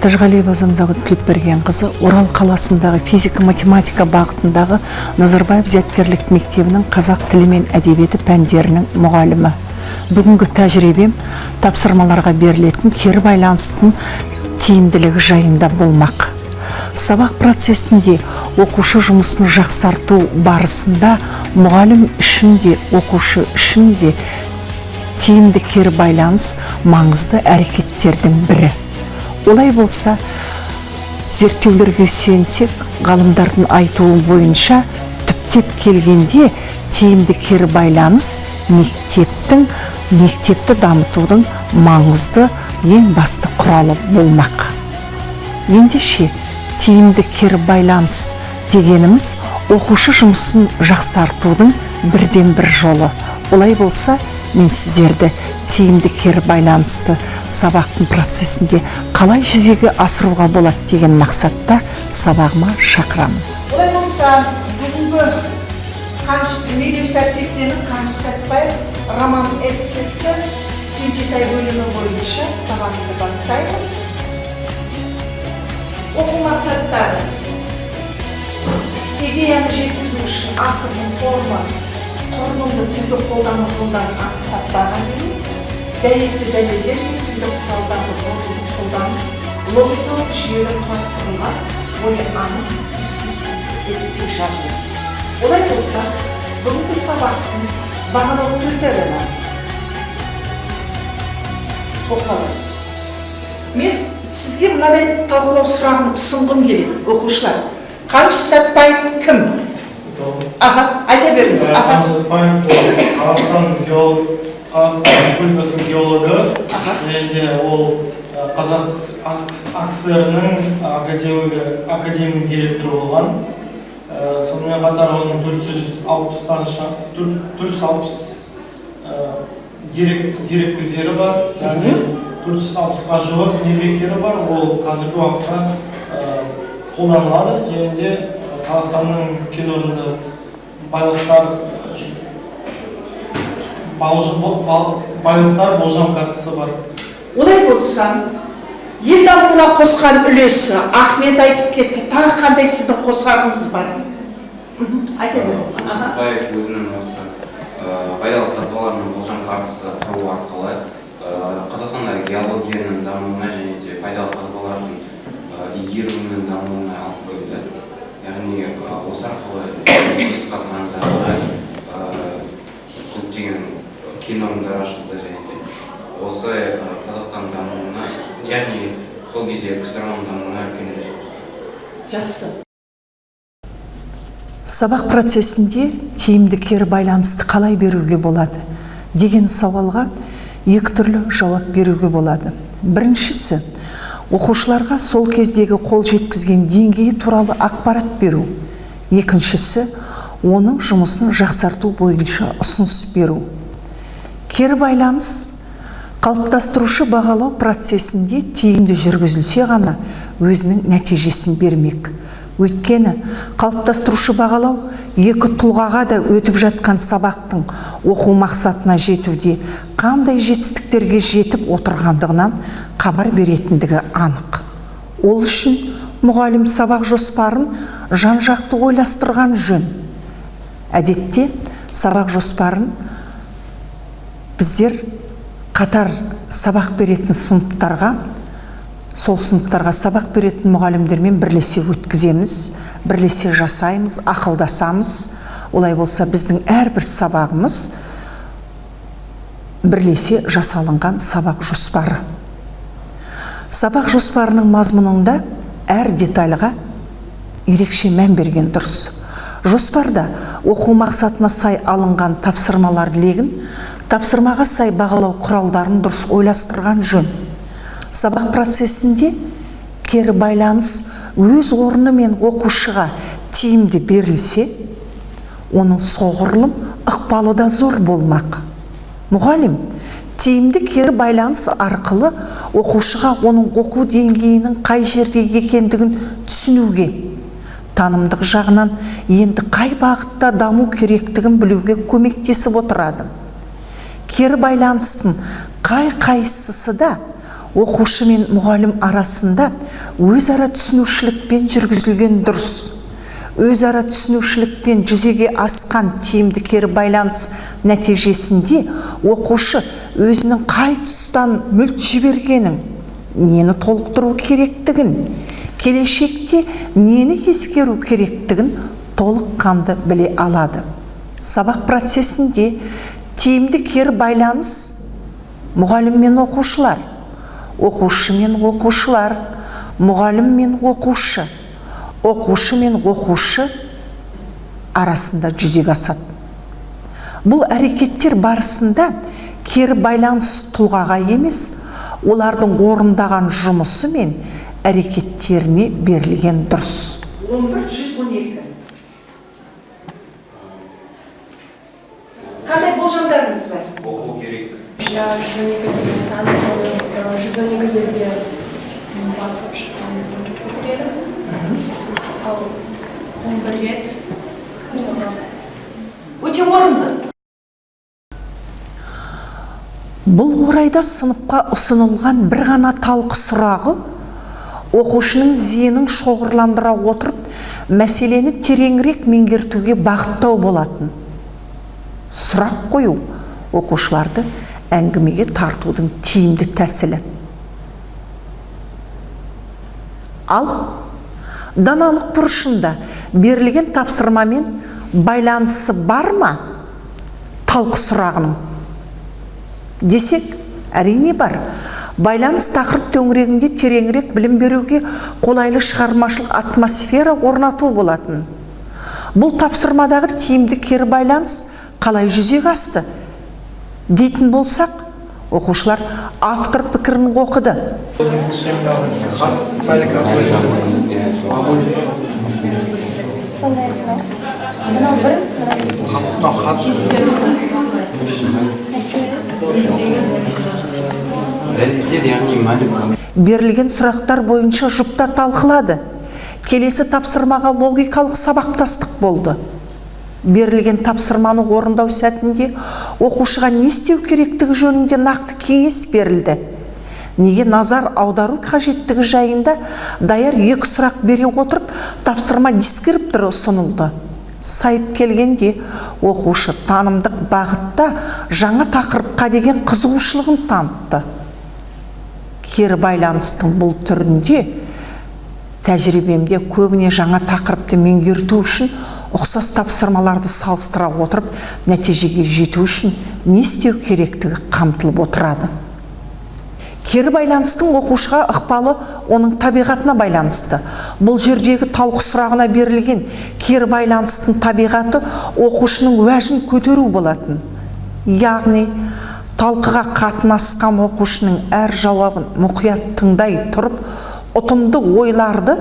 Тәжіғалиева Замзагүл Тілепбергенқызы, Орал қаласындағы физика-математика бағытындағы Назарбаев зияткерлік мектебінің қазақ тілі мен әдебиеті пәндерінің мұғалімі. Бүгінгі тәжірибем тапсырмаларға берілетін кері байланыстың тиімділігі жайында болмақ. Сабақ процесінде оқушы жұмысын жақсарту барысында мұғалім үшін де, оқушы үшін де тиімді кері байланыс маңызды әрекеттердің бірі. Олай болса, зерттеулерге сүйенсек, ғалымдардың айтуы бойынша, түптеп келгенде тиімді кері байланыс мектепті дамытудың маңызды, ең басты құралы болмақ. Ендеше, тиімді кері байланыс дегеніміз – оқушы жұмысын жақсартудың бірден бір жолы. Олай болса, мен сіздерді тиімді кері байланысты сабақтың процесінде қалай жүзеге асыруға болады деген мақсатта сабағыма шақырамын. Олай болса, бүгінгі Қаныш, Медеу Сәрсекенің «Қаныш Сәтбаев» роман эссесі «Кенжетай» бөлімі бойынша сабақты бастаймын. Оқу мақсаттары: идеяны жеткізу үшін автордың форма, құрылымды, тілді қолдану жолдарын анықтап, баға беру, дәйекті дәлелдер мен тілдік құралдарды орынды қолдану, логикалық жүйелі құрастырылған, ойы анық, түспіс эссе жазу. Олай болса, бүгінгі сабақтың бағалау критерийлері оқылады. Мен сізге мынадай талқылау сұрағын ұсынғым келеді, оқушылар. Қаныш Сәтбаев кім? Аха, айта беріңіз, аха. Қаныш Сәтбаев ол Қазақстан Республикасының геологы және де ол Қазақ АКСР-ның академигі, академик директоры болған. Сонымен қатар оның 460-тан 460 дерек көздері бар, яғни 460-қа жуық еңбектері бар. Ол қазіргі уақытта қолданылады және де Қазақстанның кен орнында байлықтар болжам картасы бар. Олай болса, ел дамуына қосқан үлесі, Ахмет айтып кетті, тағы қандай сіздің қосарыңыз бар? Айта беріңіз, аха. Сәтбаев өзінің осы пайдалы қазбалар мен болжам картасы құру арқылы Қазақстанда геологияның дамуына және де пайдалы қазбалардың игерілуінің дамуына алып келді. Яғни осы арқылы Жезқазғандағы көптеген кен орындары ашылды және де осы Қазақстан дамуына, яғни сол кезде КСРО-ның дамуына үлкен үлес қосты. Жақсы. Сабақ процесінде тиімді кері байланысты қалай беруге болады деген сауалға екі түрлі жауап беруге болады. Біріншісі – оқушыларға сол кездегі қол жеткізген деңгейі туралы ақпарат беру. Екіншісі – оның жұмысын жақсарту бойынша ұсыныс беру. Кері байланыс қалыптастырушы бағалау процесінде тиімді жүргізілсе ғана өзінің нәтижесін бермек. Өйткені қалыптастырушы бағалау екі тұлғаға да өтіп жатқан сабақтың оқу мақсатына жетуде қандай жетістіктерге жетіп отырғандығынан хабар беретіндігі анық. Ол үшін мұғалім сабақ жоспарын жан-жақты ойластырған жөн. Әдетте сабақ жоспарын біздер қатар сабақ беретін сыныптарға, сол сыныптарға сабақ беретін мұғалімдермен бірлесе өткіземіз, бірлесе жасаймыз, ақылдасамыз. Олай болса, біздің әрбір сабағымыз – бірлесе жасалынған сабақ жоспары. Сабақ жоспарының мазмұнында әр детальға ерекше мән берген дұрыс. Жоспарда оқу мақсатына сай алынған тапсырмалар легін, тапсырмаға сай бағалау құралдарын дұрыс ойластырған жөн. Сабақ процесінде кері байланыс өз орнымен оқушыға тиімді берілсе, оның соғұрлым ықпалы да зор болмақ. Мұғалім тиімді кері байланыс арқылы оқушыға оның оқу деңгейінің қай жерде екендігін түсінуге, танымдық жағынан енді қай бағытта даму керектігін білуге көмектесіп отырады. Кері байланыстың қай қайсысы да Оқушы мен мұғалім арасында өзара түсінушілікпен жүргізілген дұрыс. Өзара түсінушілікпен жүзеге асқан тиімді кері байланыс нәтижесінде оқушы өзінің қай тұстан мүлт жібергенін, нені толықтыру керектігін, келешекте нені ескеру керектігін толыққанды біле алады. Сабақ процесінде тиімді кері байланыс мұғалім мен оқушылар, оқушы мен оқушылар, мұғалім мен оқушы, оқушы мен оқушы арасында жүзеге асады. Бұл әрекеттер барысында кері байланыс тұлғаға емес, олардың орындаған жұмысы мен әрекеттеріне берілген дұрыс. 11-112. Қандай болжамдарыңыз бар? Оқу керек. 112 деген сан, оның 112 елде басып шыққан біледі. Ал 11 рет мысалға. Өте орынды. Бұл орайда сыныпқа ұсынылған бір ғана талқы сұрағы оқушының зейінін шоғырландыра отырып, мәселені тереңірек меңгертуге бағыттау болатын. Сұрақ қою оқушыларды әңгімеге тартудың тиімді тәсілі. Ал даналық бұрышында берілген тапсырмамен байланысы бар ма талқы сұрағының? Десек, әрине бар. Байланыс тақырып төңірегінде тереңірек білім беруге қолайлы шығармашылық атмосфера орнату болатын. Бұл тапсырмадағы тиімді кері байланыс қалай жүзеге асты дейтін болсақ, оқушылар автор пікірін оқыды. Берілген сұрақтар бойынша жұпта талқылады. Келесі тапсырмаға логикалық сабақтастық болды. Берілген тапсырманы орындау сәтінде оқушыға не істеу керектігі жөнінде нақты кеңес берілді. Неге назар аудару қажеттігі жайында даяр екі сұрақ бере отырып, тапсырма дескрипторы ұсынылды. Сайып келгенде оқушы танымдық бағытта жаңа тақырыпқа деген қызығушылығын танытты. Кері байланыстың бұл түрінде тәжірибемде көбіне жаңа тақырыпты меңгерту үшін ұқсас тапсырмаларды салыстыра отырып, нәтижеге жету үшін не істеу керектігі қамтылып отырады. Кері байланыстың оқушыға ықпалы оның табиғатына байланысты. Бұл жердегі талқы сұрағына берілген кері байланыстың табиғаты оқушының уәжін көтеру болатын. Яғни, талқыға қатынасқан оқушының әр жауабын мұқият тыңдай тұрып, ұтымды ойларды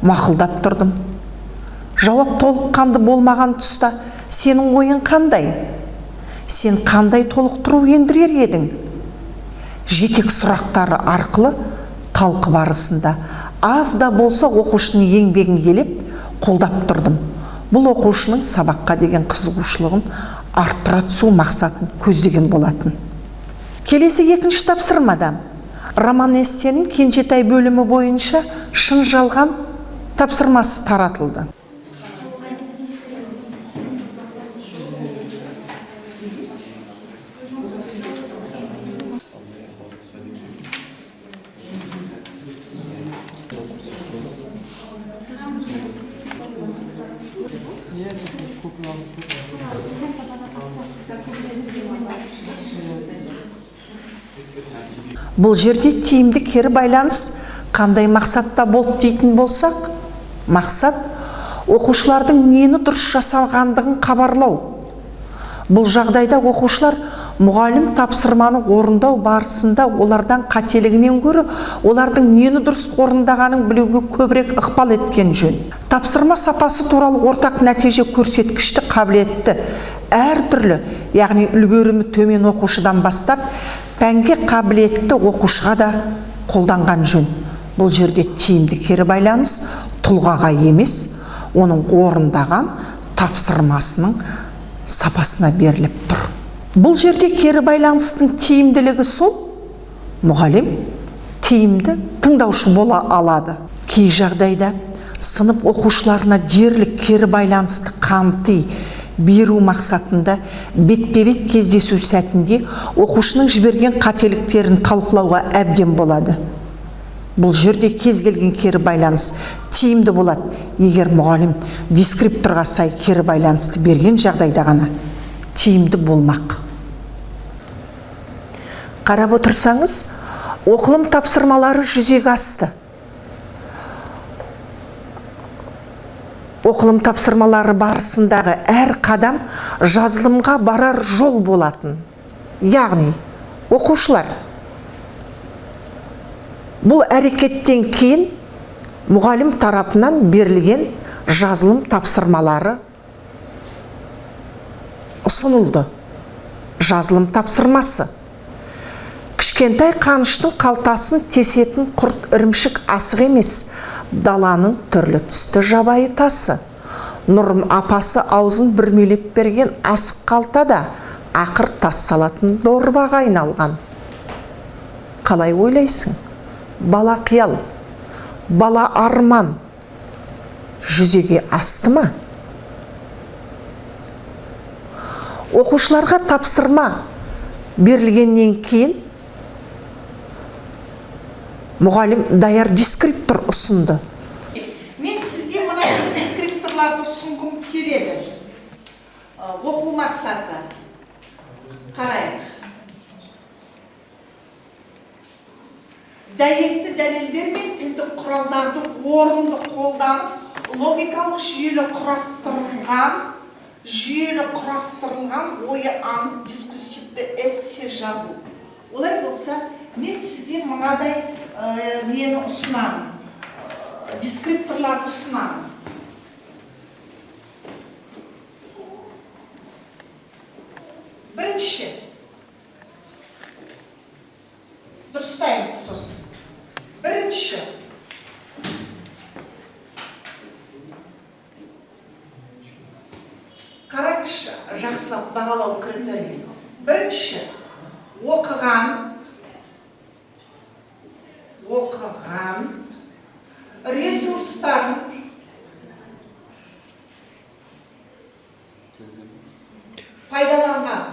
мақұлдап тұрдым. Жауап толыққанды болмаған тұста сенің ойың қандай? Сен қандай толықтыру ендірер едің? Жетек сұрақтары арқылы талқы барысында аз да болса оқушының еңбегін елеп, қолдап тұрдым. Бұл оқушының сабаққа деген қызығушылығын арттыра түсу мақсатын көздеген болатын. Келесі екінші тапсырмада роман-эссенің Кенжетай бөлімі бойынша шын жалған тапсырмасы таратылды. Бұл жерде тиімді кері байланыс қандай мақсатта болды дейтін болсақ, мақсат оқушылардың нені дұрыс жасағандығын хабарлау. Бұл жағдайда оқушылар мұғалім тапсырманы орындау барысында олардан қателігінен гөрі олардың нені дұрыс орындағанын білуге көбірек ықпал еткен жөн. Тапсырма сапасы туралы ортақ нәтиже көрсеткішті қабілетті әртүрлі, яғни үлгерімі төмен оқушыдан бастап пәнге қабілетті оқушыға да қолданған жөн. Бұл жерде тиімді кері байланыс тұлғаға емес, оның орындаған тапсырмасының сапасына беріліп тұр. Бұл жерде кері байланыстың тиімділігі сол, Мұғалім тиімді тыңдаушы бола алады. Кей жағдайда сынып оқушыларына дерлік кері байланысты қамти беру мақсатында бетпе-бет кездесу сәтінде оқушының жіберген қателіктерін талқылауға әбден болады. Бұл жерде кез келген кері байланыс тиімді болады, егер мұғалім дескрипторға сай кері байланысты берген жағдайда ғана тиімді болмақ. Қарап отырсаңыз, оқылым тапсырмалары жүзеге асты. Оқылым тапсырмалары барысындағы әр қадам жазылымға барар жол болатын. Яғни, оқушылар бұл әрекеттен кейін мұғалім тарапынан берілген жазылым тапсырмалары ұсынылды. Жазылым тапсырмасы. Кішкентай қаныштың қалтасын тесетін құрт ірімшік асық емес, даланың түрлі түсті жабайы тасы. Нұрым апасы аузын бүрмелеп берген асық қалтада ақыр тас салатын дорбаға айналған. Қалай ойлайсың? Бала қиял, бала арман жүзеге асты ма? Оқушыларға тапсырма берілгеннен кейін мұғалім даяр дескриптор ұсынды. Мен сізге мына дескрипторларды ұсынғым келеді. Оқу мақсаты. Қарайық. Дәйекті дәлелдер мен тілдік құралдарды орынды қолданып, логикалық жүйелі құрастырылған ойы анық дискурсивті эссе жазу. Олай болса, мен сізге мынадай нені ұсынамын, дескрипторларды ұсынамын. Бірінші, дұрыстаймыз сосын. Бірінші, қараңызшы, жақсылап бағалау критерийін. Бірінші, оқыған ресурстарын пайдаланған.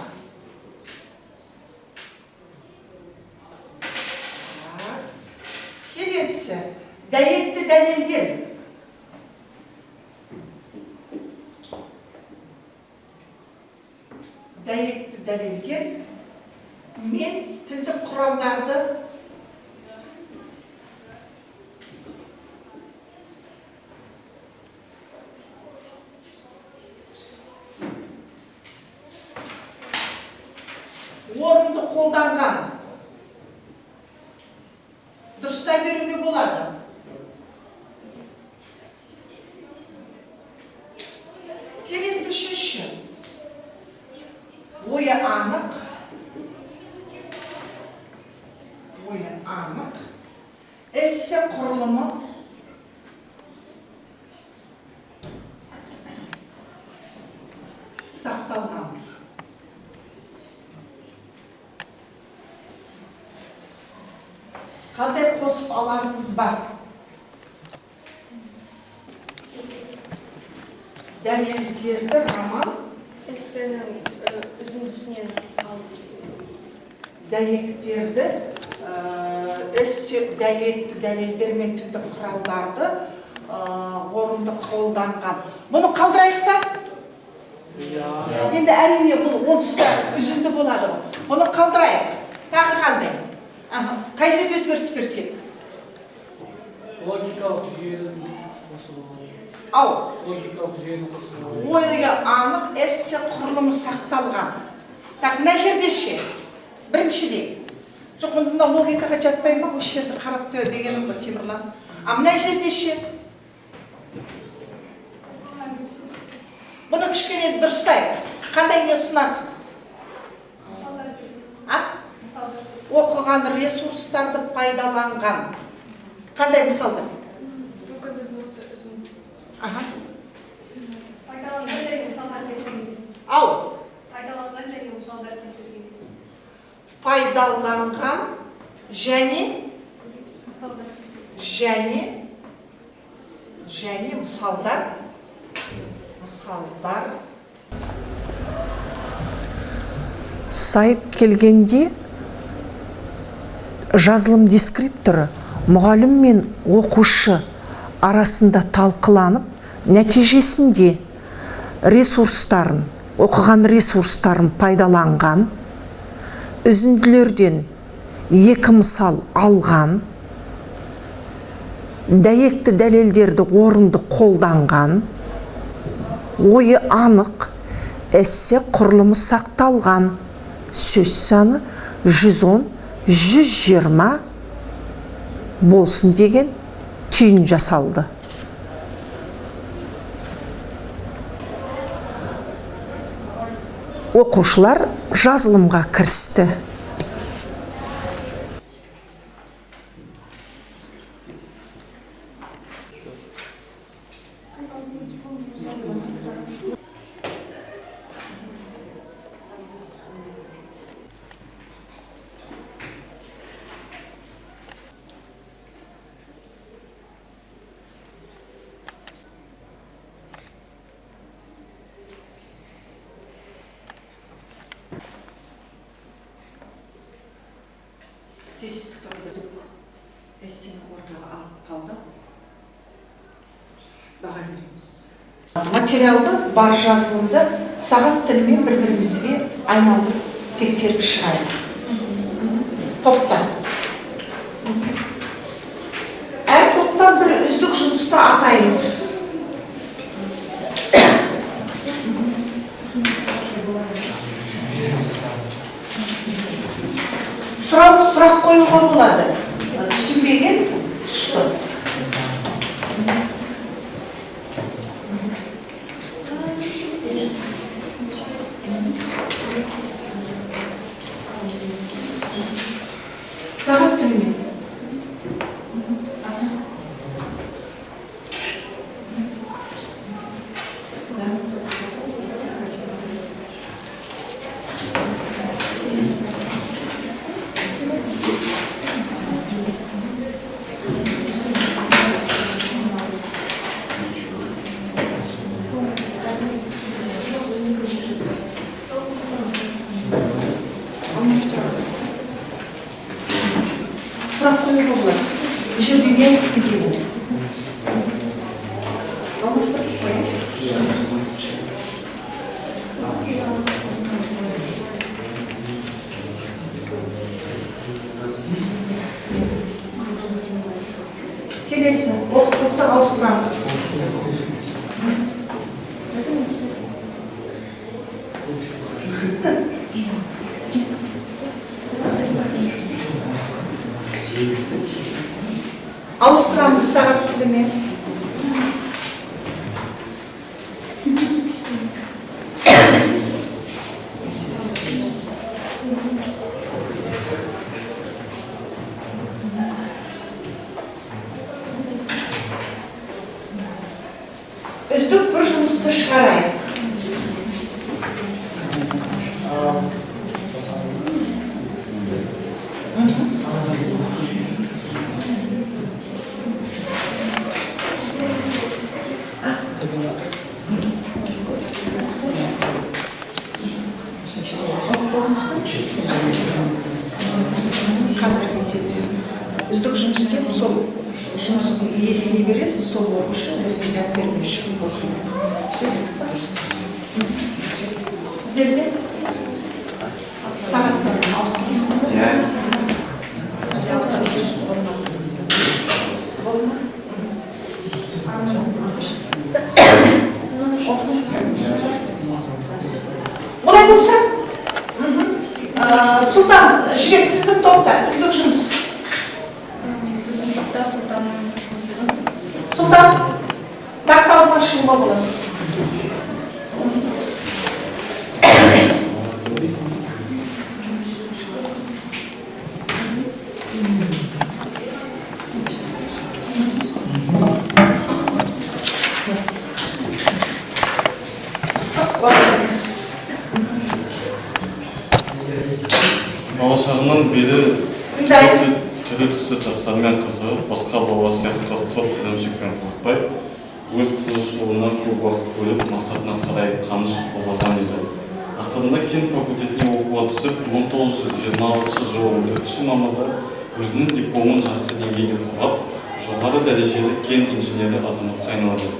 Келесі, дәйекті дәлелдер. Дәйекті дәлелдер мен тілдік құралдарды орынды қолданған. Дұрыстай беруге болады. Келесі үшінші. Ойы анық. Ойы анық. Эссе құрылымы сақталған. Қандай қосып аларыңыз бар? Дәлелдерді роман эссенің үзіндісінен алып. Дәйектерді, эссе дәйекті дәлелдер мен тілдік құралдарды орынды қолданған. Бұны қалдырайық та? Енді әрине бұл онсыз да үзінді болады. Бұны қалдырайық. Тағы қандай? Қай жерде өзгеріс берсек? Логикалық жүйенің қосылуы. Ау. Логикалық жүйенің қосылуы. Ойы анық эссе құрылымы сақталған. Так, мына жерде ше? Біріншіден. Жоқ, онда мына логикаға жатпай ма? Осы жерді қарап дегенім ғой, Темірлан. А мына жерде ше? Бұны кішкене дұрыстайық. Қандай не ұсынасыз? А? Оқыған ресурстарды пайдаланған. Қандай мысалдар? Мүмкін біздің осы үзінді. Аха. Пайдаланған және мысалдар келтірген. Ау. Пайдаланған және мысалдар келтірген. Пайдаланған Және және және мысалдар мысалдар Сайып келгенде, жазылым дескрипторы мұғалім мен оқушы арасында талқыланып, нәтижесінде ресурстарын, оқыған ресурстарын пайдаланған, үзінділерден екі мысал алған, дәйекті дәлелдерді орынды қолданған, ойы анық, эссе құрылымы сақталған, сөз саны 110-120 болсын деген түйін жасалды. Оқушылар жазылымға кірісті. Тезистік тұрғыда эссені ортаға алып, талдап, баға береміз. Материалды, бар жазылымды сағат тілімен бір бірімізге айналдырып, тексеріп шығайық топта. Әр топтан бір үздік жұмысты атаймыз. Сұрақ қоюға болады түсінбеген тұсты. Сағат тілімен. Алмастырамыз. Сұрақ қоюға болады. Бұл жерде не айтқым келді? Алмастырып қояйық. Келесі оқып болсақ, ауыстырамыз. Ауыстырамыз сағат тілімен. Үздік бір жұмысты шығарайық. Қазір кетеміз. Үздік жұмыс деп, сол жұмыстың иесіне бересіз, сол оқушы өзінің дәптерімен шығып оқиды. Келістік па? Сіздермен сағаттарын ауыстырдыңыз ба? Иә. Ауыстырдыңыз, болмады. Болды ма? Оқыдыңыз ба? Олай болса, Сұлтан, Жібек, сіздің топта үздік жұмыс. Біздің топта Сұлтанның жұмысы. Сұлтан, тақта алдына шығуға болады. Ыстық уақытымыз. Бала шағымнан бері Тыңдайық. Түрлі-түсті тастармен қызығып, басқа балалар сияқты құрт ірімшікпен қызықпай, өз қызығушылығына көп уақыт бөліп, мақсатына қарай Қаныш қозғалған еді. Ақырында кен факультетіне оқуға түсіп, 1926 жылы 14 мамырда өзінің дипломын жақсы деңгейде қорғап, жоғары дәрежелі кен инженері азаматқа айналады.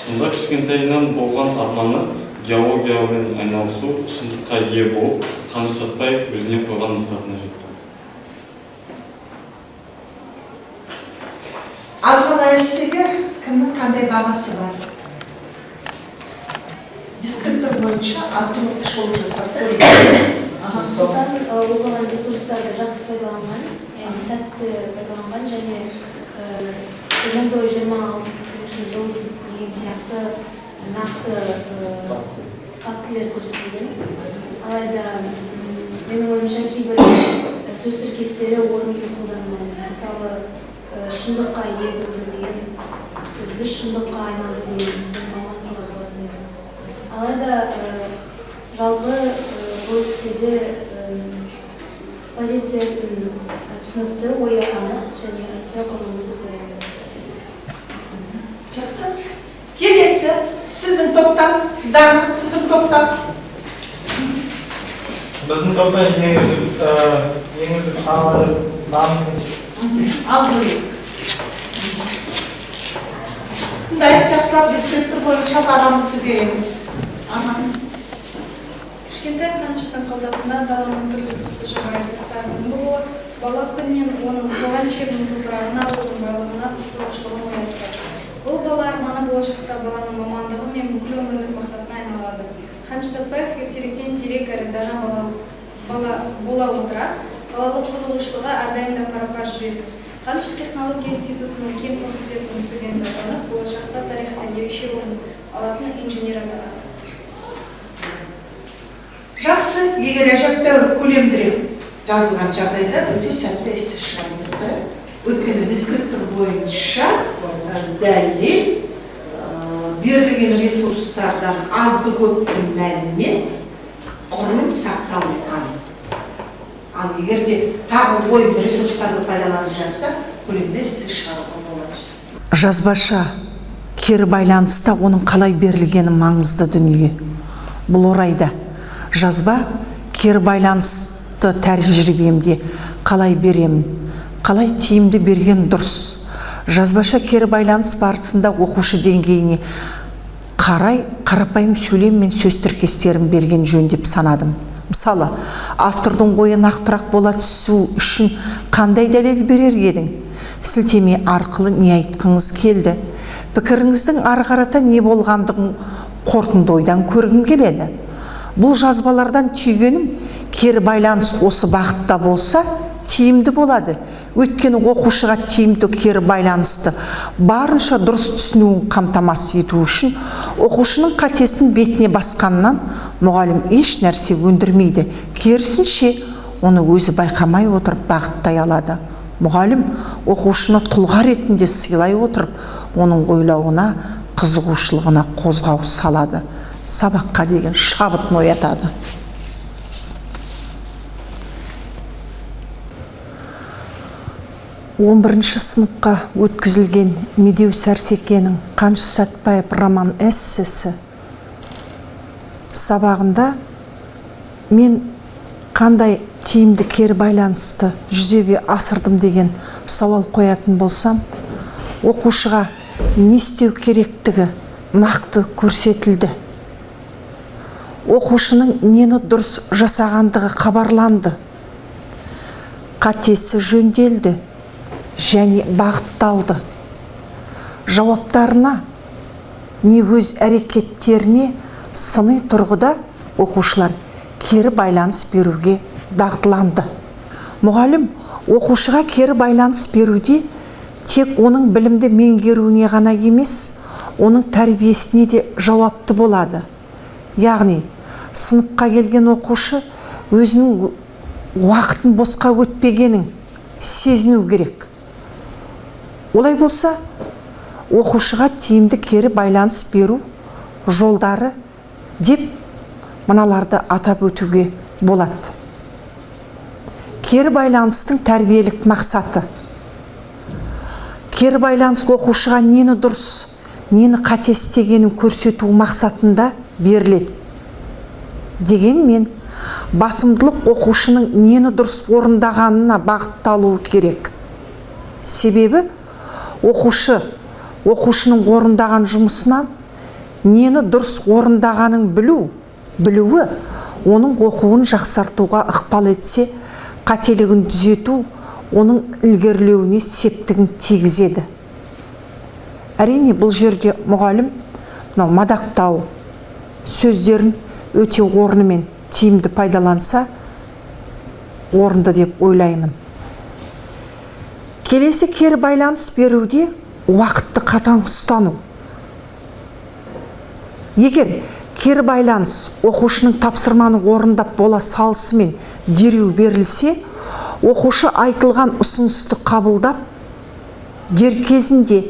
Сонда кішкентайынан болған арманы геологиямен айналысу шындыққа ие болып, Қаныш Сәтбаев өзіне қойған мақсатына жетті. Аз ғана эссеге кімнің қандай бағасы бар? Дескриптор бойынша азды көпті шолу жасап көрейік. Аха. Сұлтан оқыған ресурстарды жақсы пайдаланған, яғни сәтті пайдаланған және 1926 жыл деген сияқты нақты фактілер көрсетілген. Алайда менің ойымша, кейбір сөз тіркестері орынсыз қолданылған. Мысалы, шындыққа ие болды деген сөзді шындыққа айналды деген сөзбен алмастыруға болатын еді. Алайда жалпы бұл эсседе позициясын түсінікті, ойы анық және эссе құрылымы сақталған. Жақсы. Келесі сіздің топтан, Дана, сіздің топтан. Біздің топтан ең үздік шығарма деп Нан. Ал көрейік. Тыңдайық жақсылап, дескриптор бойынша бағамызды береміз. Аха. Кішкентай Қаныштың қалтасында даланың түрлі түсті жабайы тастарының болуы бала күннен оның туған жерінің топырағына, оның байлығына қызығушылығын оятты. Бұл бала арманы болашақта баланың мамандығы мен бүкіл өмірлік мақсатына айналады. Қаныш Сәтбаев ертеректен зерек әрі дана бала бола отыра, балалық қызығушылығы әрдайым да пара-пар жүретін. Қаныш технология институтының кен факультетінің студенті атанып, болашақта тарихта ерекше орын алатын инженер атанады. Жақсы, егер әжептәуір көлемдірек жазылған жағдайда, өте сәтті эссе шығады деп тұр. Өйткені дескриптор бойынша дәлел, берілген ресурстардан азды көпті мәлімет, құрылым сақталған. Ал егер де тағы ой ресурстарды пайдаланып жазса, көлемді эссе шығаруға болады. Жазбаша кері байланыста оның қалай берілгені маңызды дүние. Бұл орайда жазба кері байланысты тәжірибемде қалай беремін, қалай тиімді берген дұрыс? Жазбаша кері байланыс барысында оқушы деңгейіне қарай қарапайым сөйлем мен сөз тіркестерін берген жөн деп санадым. Мысалы, автордың ойы нақтырақ бола түсу үшін қандай дәлел берер едің? Сілтеме арқылы не айтқыңыз келді? Пікіріңіздің ары қарата не болғандығын қорытынды ойдан көргім келеді. Бұл жазбалардан түйгенім, кері байланыс осы бағытта болса, тиімді болады. Өйткені оқушыға тиімді кері байланысты барынша дұрыс түсінуін қамтамасыз ету үшін оқушының қатесін бетіне басқаннан мұғалім еш нәрсе өндірмейді. Керісінше, оны өзі байқамай отырып бағыттай алады. Мұғалім оқушыны тұлға ретінде сыйлай отырып, оның ойлауына, қызығушылығына қозғау салады. Сабаққа деген шабытын оятады. 11-ші сыныпқа өткізілген Медеу Сәрсекенің Қаныш Сәтбаев роман эссесі сабағында мен қандай тиімді кері байланысты жүзеге асырдым деген сауал қоятын болсам, оқушыға не істеу керектігі нақты көрсетілді. Оқушының нені дұрыс жасағандығы хабарланды. Қатесі жөнделді және бағытталды. Жауаптарына не өз әрекеттеріне сыни тұрғыда оқушылар кері байланыс беруге дағдыланды. Мұғалім оқушыға кері байланыс беруде тек оның білімді меңгеруіне ғана емес, оның тәрбиесіне де жауапты болады. Яғни, сыныпқа келген оқушы өзінің уақытын босқа өтпегенін сезіну керек. Олай болса, оқушыға тиімді кері байланыс беру жолдары деп мыналарды атап өтуге болады. Кері байланыстың тәрбиелік мақсаты. Кері байланыс оқушыға нені дұрыс, нені қате істегенін көрсету мақсатында беріледі. Дегенмен, басымдылық оқушының нені дұрыс орындағанына бағытталуы керек. Себебі оқушының орындаған жұмысынан нені дұрыс орындағанын білуі оның оқуын жақсартуға ықпал етсе, қателігін түзету оның ілгерілеуіне септігін тигізеді. Әрине, бұл жерде мұғалім мынау мадақтау сөздерін өте орнымен тиімді пайдаланса, орынды деп ойлаймын. Келесі кері байланыс беруде уақытты қатаң ұстану. Егер кері байланыс оқушының тапсырманы орындап бола салысымен дереу берілсе, оқушы айтылған ұсынысты қабылдап, дер кезінде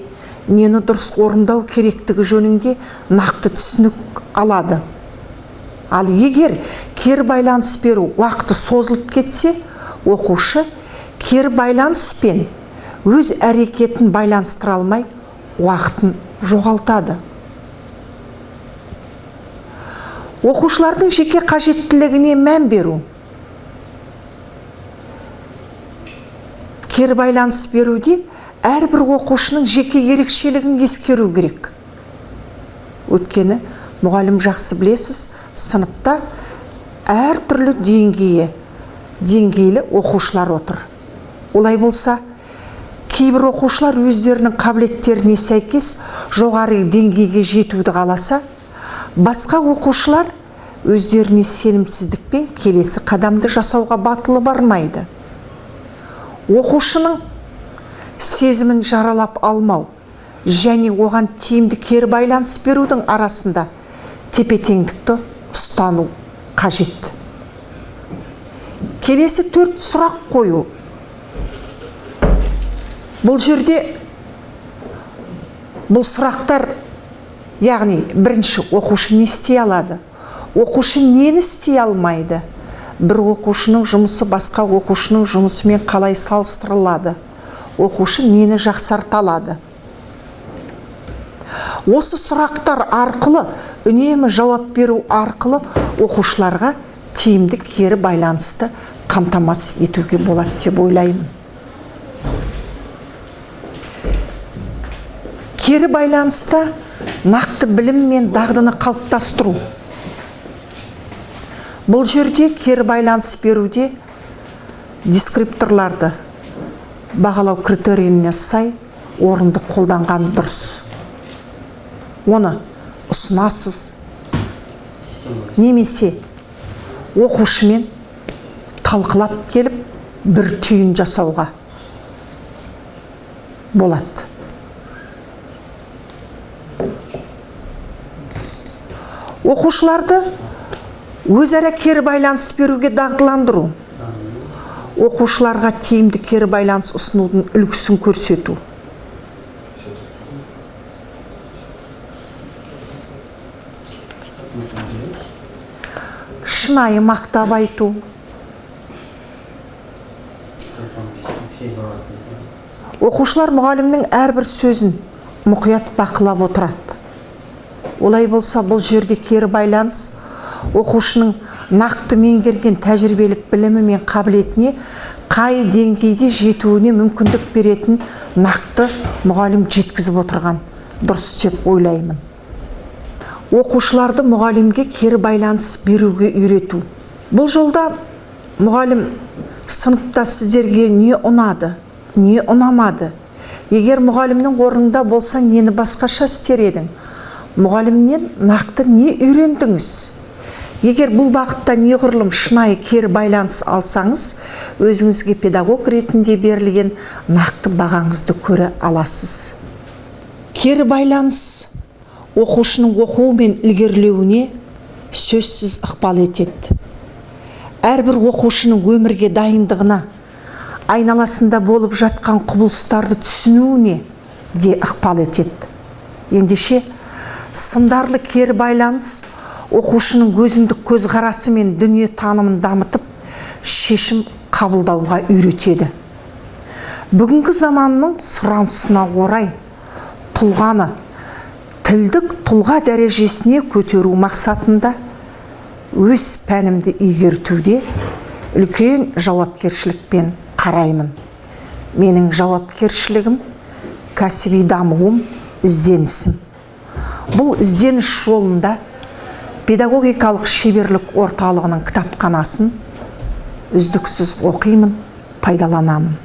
нені дұрыс орындау керектігі жөнінде нақты түсінік алады. Ал егер кері байланыс беру уақыты созылып кетсе, оқушы кері байланыспен өз әрекетін байланыстыра алмай, уақытын жоғалтады. Оқушылардың жеке қажеттілігіне мән беру. Кері байланыс беруде әрбір оқушының жеке ерекшелігін ескеру керек. Өйткені мұғалім жақсы білесіз, сыныпта әртүрлі деңгейлі оқушылар отыр. Олай болса, кейбір оқушылар өздерінің қабілеттеріне сәйкес жоғары деңгейге жетуді қаласа, басқа оқушылар өздеріне сенімсіздікпен келесі қадамды жасауға батылы бармайды. Оқушының сезімін жаралап алмау және оған тиімді кері байланыс берудің арасында тепе-теңдікті ұстану қажет. Келесі 4 сұрақ қою. Бұл жерде бұл сұрақтар, яғни бірінші оқушы не істей алады, оқушы нені істей алмайды, бір оқушының жұмысы басқа оқушының жұмысымен қалай салыстырылады, оқушы нені жақсарта алады. Осы сұрақтар арқылы, үнемі жауап беру арқылы оқушыларға тиімді кері байланысты қамтамасыз етуге болады деп ойлаймын. Кері байланыста нақты білім мен дағдыны қалыптастыру. Бұл жерде кері байланыс беруде дескрипторларды бағалау критерийіне сай орынды қолданған дұрыс. Оны ұсынасыз немесе оқушымен талқылап келіп бір түйін жасауға болады. Оқушыларды өзара кері байланыс беруге дағдыландыру. Оқушыларға тиімді кері байланыс ұсынудың үлгісін көрсету. Шынайы мақтап айту. Оқушылар мұғалімнің әрбір сөзін мұқият бақылап отырады. Олай болса, бұл жерде кері байланыс оқушының нақты меңгерген тәжірибелік білімі мен қабілетіне қай деңгейде жетуіне мүмкіндік беретін нақты мұғалім жеткізіп отырған дұрыс деп ойлаймын. Оқушыларды мұғалімге кері байланыс беруге үйрету. Бұл жолда мұғалім сыныпта сіздерге не ұнады, не ұнамады. Егер мұғалімнің орнында болсаң, нені басқаша істер едің? Мұғалімнен нақты не үйрендіңіз? Егер бұл бағытта неғұрлым шынайы кері байланыс алсаңыз, өзіңізге педагог ретінде берілген нақты бағаңызды көре аласыз. Кері байланыс оқушының оқуы мен ілгерілеуіне сөзсіз ықпал етеді. Әрбір оқушының өмірге дайындығына, айналасында болып жатқан құбылыстарды түсінуіне де ықпал етеді. Ендеше, сындарлы кері байланыс оқушының өзіндік көзқарасы мен дүние танымын дамытып, шешім қабылдауға үйретеді. Бүгінгі заманның сұранысына орай тұлғаны тілдік тұлға дәрежесіне көтеру мақсатында өз пәнімді игертуде үлкен жауапкершілікпен қараймын. Менің жауапкершілігім кәсіби дамуым, ізденісім. Бұл ізденіс жолында педагогикалық шеберлік орталығының кітапханасын үздіксіз оқимын, пайдаланамын.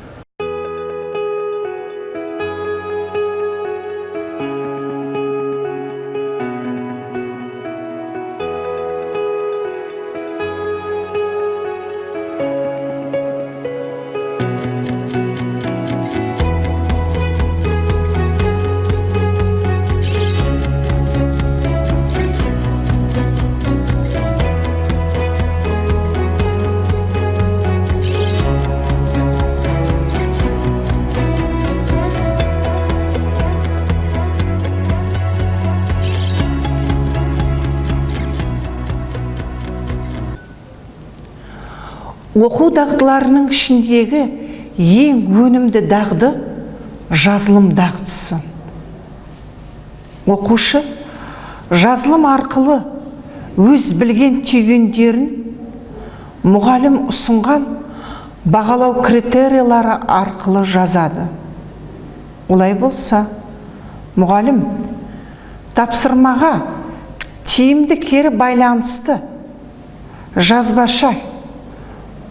Оқу дағдыларының ішіндегі ең өнімді дағды жазылым дағдысы. Оқушы жазылым арқылы өз білген түйгендерін мұғалім ұсынған бағалау критерийлері арқылы жазады. Олай болса, мұғалім тапсырмаға тиімді кері байланысты жазбаша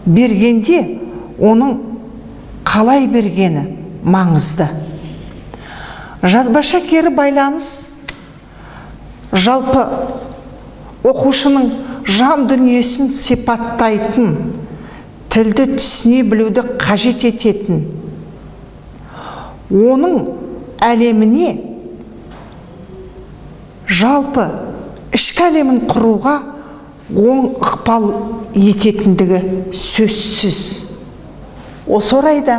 бергенде оның қалай бергені маңызды. Жазбаша кері байланыс жалпы оқушының жан дүниесін сипаттайтын, тілді түсіне білуді қажет ететін, оның әлеміне жалпы ішкі әлемін құруға оң ықпал ететіндігі сөзсіз. Осы орайда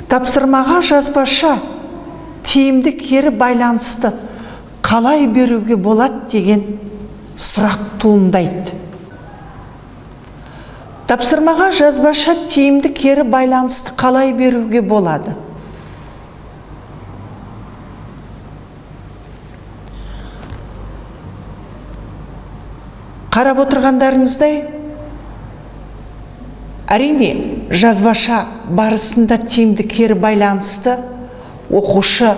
тапсырмаға жазбаша тиімді кері байланысты қалай беруге болады деген сұрақ туындайды. Тапсырмаға жазбаша тиімді кері байланысты қалай беруге болады? Қарап отырғандарыңыздай, әрине, жазбаша барысында тиімді кері байланысты оқушыға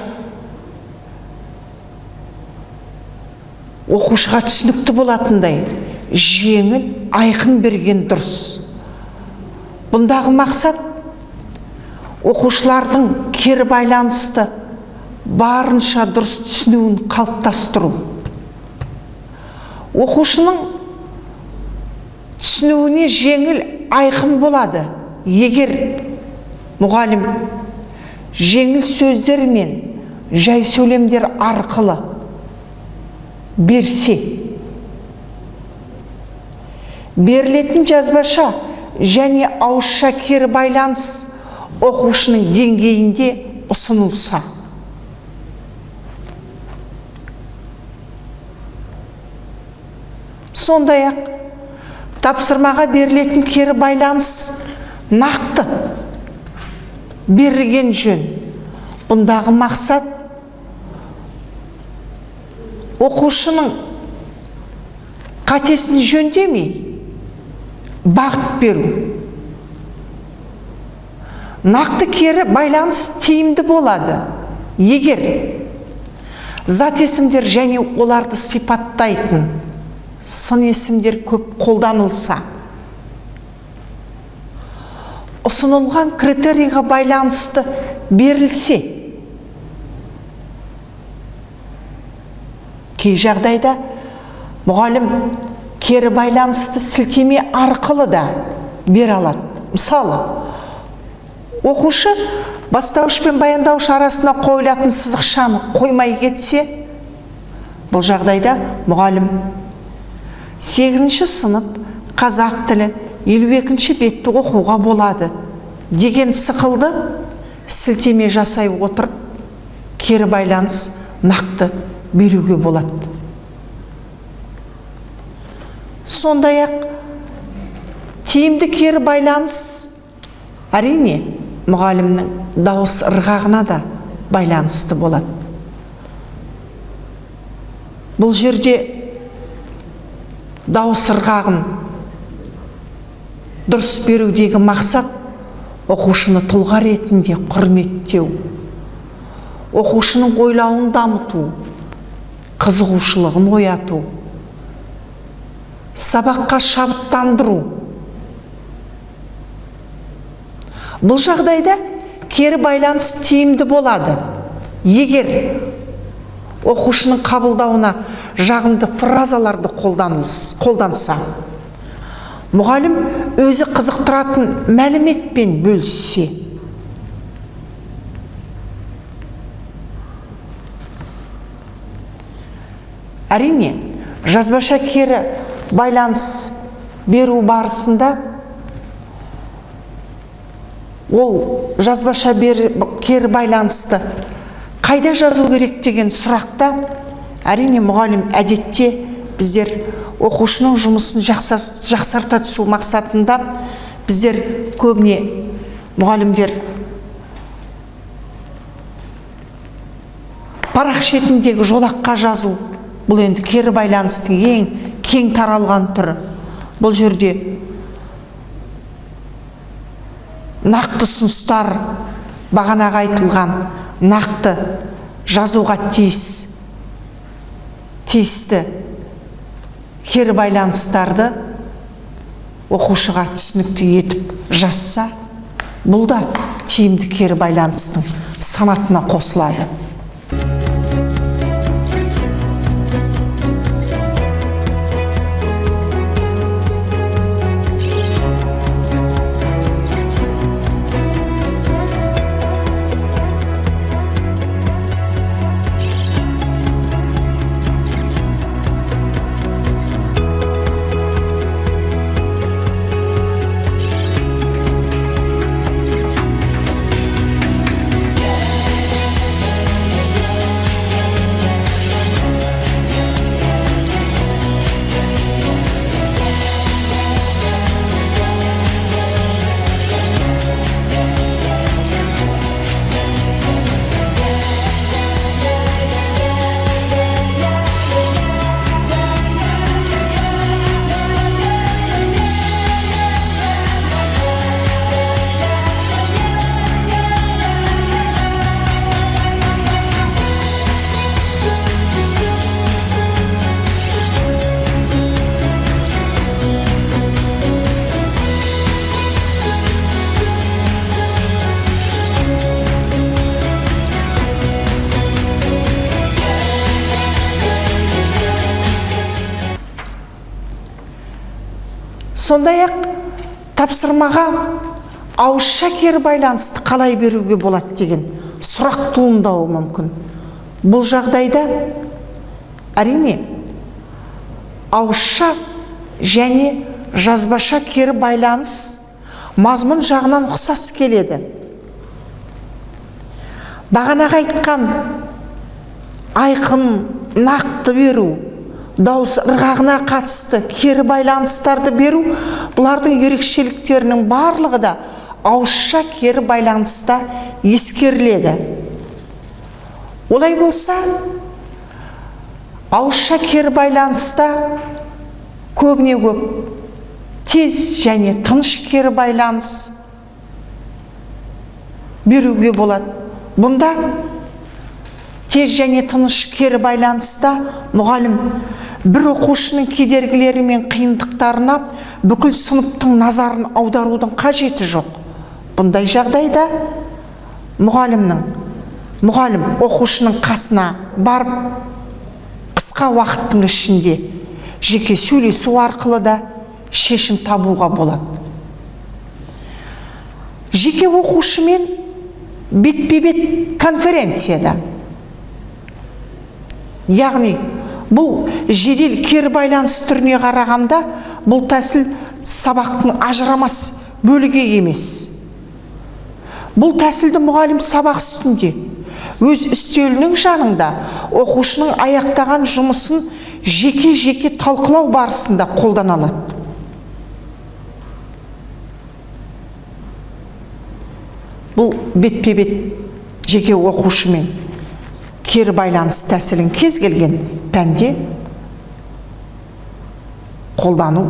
түсінікті болатындай жеңіл, айқын берген дұрыс. Бұндағы мақсат оқушылардың кері байланысты барынша дұрыс түсінуін қалыптастыру. Оқушының түсінуіне жеңіл, айқын болады, егер мұғалім жеңіл сөздер мен жай сөйлемдер арқылы берсе. Берілетін жазбаша және ауызша кері байланыс оқушының деңгейінде ұсынылса. Сондай-ақ тапсырмаға берілетін кері байланыс нақты берілген жөн. Бұндағы мақсат оқушының қатесін жөндемей бағыт беру. Нақты кері байланыс тиімді болады, егер зат есімдер және оларды сипаттайтын сын есімдер көп қолданылса. Ұсынылған критерийға байланысты берілсе. Кей жағдайда мұғалім кері байланысты сілтеме арқылы да бере алады. Мысалы, оқушы бастауыш пен баяндауыш арасына қойылатын сызықшаны қоймай кетсе, бұл жағдайда мұғалім 8-ші сынып қазақ тілі 52-ші бетті оқуға болады деген сықылды сілтеме жасай отырып, кері байланыс нақты беруге болады. Сондай-ақ Тиімді кері байланыс әрине мұғалімнің дауыс ырғағына да байланысты болады. Бұл жерде дауыс ырғағын дұрыс берудегі мақсат оқушыны тұлға ретінде құрметтеу, оқушының ойлауын дамыту, қызығушылығын ояту, сабаққа шабыттандыру. Бұл жағдайда кері байланыс тиімді болады. Егер оқушының қабылдауына жағымды фразаларды қолданса, мұғалім өзі қызықтыратын мәліметпен бөліссе, әрине, жазбаша кері байланыс беру барысында ол жазбаша кері байланысты қайда жазу керек деген сұрақта, әрине, мұғалім әдетте біздер оқушының жұмысын жақсарта түсу мақсатында біздер көбіне мұғалімдер парақ шетіндегі жолаққа жазу, бұл енді кері байланыстың ең кең таралған түрі. Бұл жерде нақты ұсыныстар, бағанағы айтылған нақты жазуға тиісті кері байланыстарды оқушыға түсінікті етіп жазса, бұл да тиімді кері байланыстың санатына қосылады. Сондай-ақ тапсырмаға ауызша кері байланысты қалай беруге болады деген сұрақ туындауы мүмкін. Бұл жағдайда әрине ауызша және жазбаша кері байланыс мазмұн жағынан ұқсас келеді. Бағанағы айтқан айқын, нақты беру, дауыс ырғағына қатысты кері байланыстарды беру, бұлардың ерекшеліктерінің барлығы да ауызша кері байланыста ескеріледі. Олай болса, ауызша кері байланыста көбіне көп тез және тыныш кері байланыс беруге болады. Бұнда тез және тыныш кері байланыста мұғалім бір оқушының кедергілері мен қиындықтарына бүкіл сыныптың назарын аударудың қажеті жоқ. Бұндай жағдайда мұғалім оқушының қасына барып, қысқа уақыттың ішінде жеке сөйлесу арқылы да шешім табуға болады. Жеке оқушымен бетпе-бет конференцияда, яғни бұл жедел кері байланыс түріне қарағанда бұл тәсіл сабақтың ажырамас бөлігі емес. Бұл тәсілді мұғалім сабақ үстінде, өз үстелінің жанында оқушының аяқтаған жұмысын жеке-жеке талқылау барысында қолдана алады. Бұл бетпе-бет жеке оқушымен кері байланыс тәсілін кез келген пәнде қолдану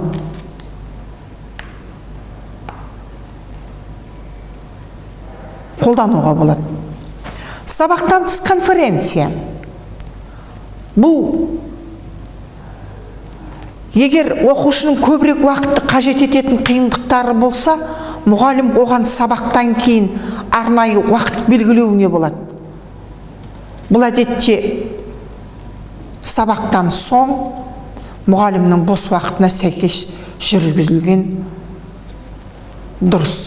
қолдануға болады. Сабақтан тыс конференция. Бұл егер оқушының көбірек уақытты қажет ететін қиындықтары болса, мұғалім оған сабақтан кейін арнайы уақыт белгілеуіне болады. Бұл әдетте сабақтан соң мұғалімнің бос уақытына сәйкес жүргізілген дұрыс.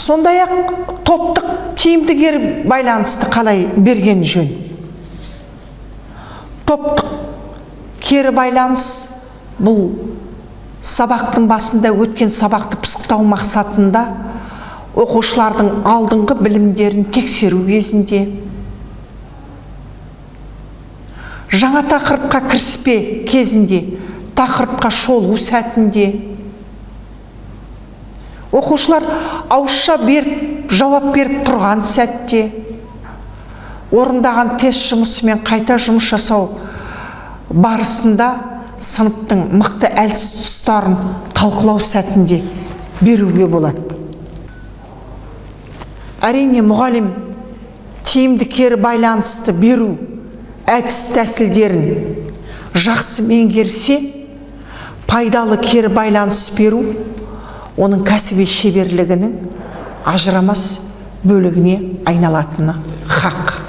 Сондай-ақ топтық тиімді кері байланысты қалай берген жөн? Топтық кері байланыс бұл сабақтың басында өткен сабақты пысықтау мақсатында оқушылардың алдыңғы білімдерін тексеру кезінде, жаңа тақырыпқа кіріспе кезінде, тақырыпқа шолу сәтінде, оқушылар ауызша беріп, жауап беріп тұрған сәтте, орындаған тест жұмысымен қайта жұмыс жасау барысында сыныптың мықты әлсіз тұстарын талқылау сәтінде беруге болады. Әрине, мұғалім тиімді кері байланысты беру әдіс тәсілдерін жақсы меңгерсе, пайдалы кері байланыс беру оның кәсіби шеберлігінің ажырамас бөлігіне айналатыны хақ.